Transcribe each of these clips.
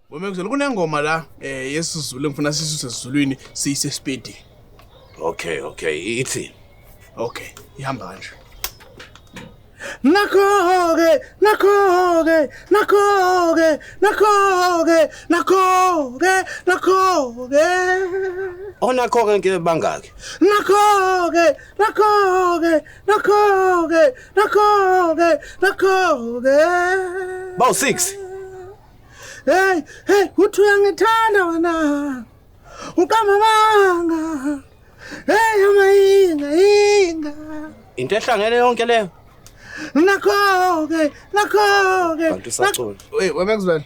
Wemekuzela kunengoma la eh yesiZulu engifuna sisuse esiZulwini siyise esipedi. Okay, okay, ithini? Okay, ihamba kanje. Nakho-ke, nakho-ke, nakho-ke, nakho-ke, nakho-ke, nakho-ke. Onakho-ke nke bangaki? Nakho-ke, nakho-ke, nakho-ke, nakho-ke, nakho-ke. Bawu 6. Hey, hey, uthi uyangithanda wena. Uqamba amanga. Hey, amayinga, inga. Into ehlangene yonke leyo. Nakho-ke, nakho-ke. Kanti usacula. Hey, wemekuzwela.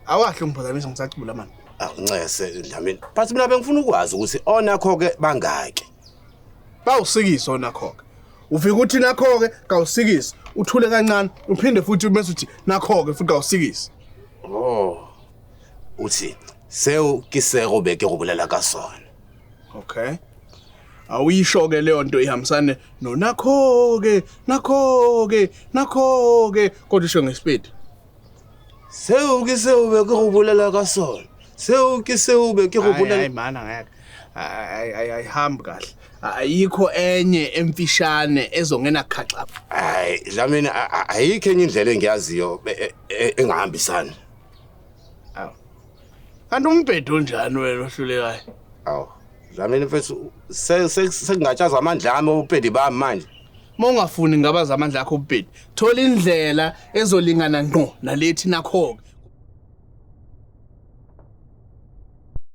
Awahle ungiphazamisa ngisacula manje. Awuncese Dlamini. But mina bengifuna ukwazi ukuthi onakho-ke bangaki. Bawusikisa onakho-ke. Ufika uthi nakho-ke kawusikisi. Uthule kancane, uphinde futhi bese uthi nakho-ke futhi kawusikisi. Oh. Uthi seo ke se go be ke go bolela ka sona. Okay. Awuyisho ke leyo nto ihambisane no nakho ke nakho ke nakho ke kodwa usho ngespeed. Seo ke seo be ke go bolela ka sona. Seo ke seo be ke go bolela. Hayi mana ngeke. Ayi ayihambi kahle. Ayikho enye emfishane ezongena khaxa. Hayi Dlamini ayikho enye indlela engiyaziyo e, e, engahambisani. Awu. Kanti umbhedo onjani wena ohlulekayo? Awu. Dlamini mfethu sekungatshazwa amandla ami obupedi bami manje. Uma ungafuni ngabaza amandla akho obupedi, thola indlela ezolingana ngqo nalethi nakho-ke.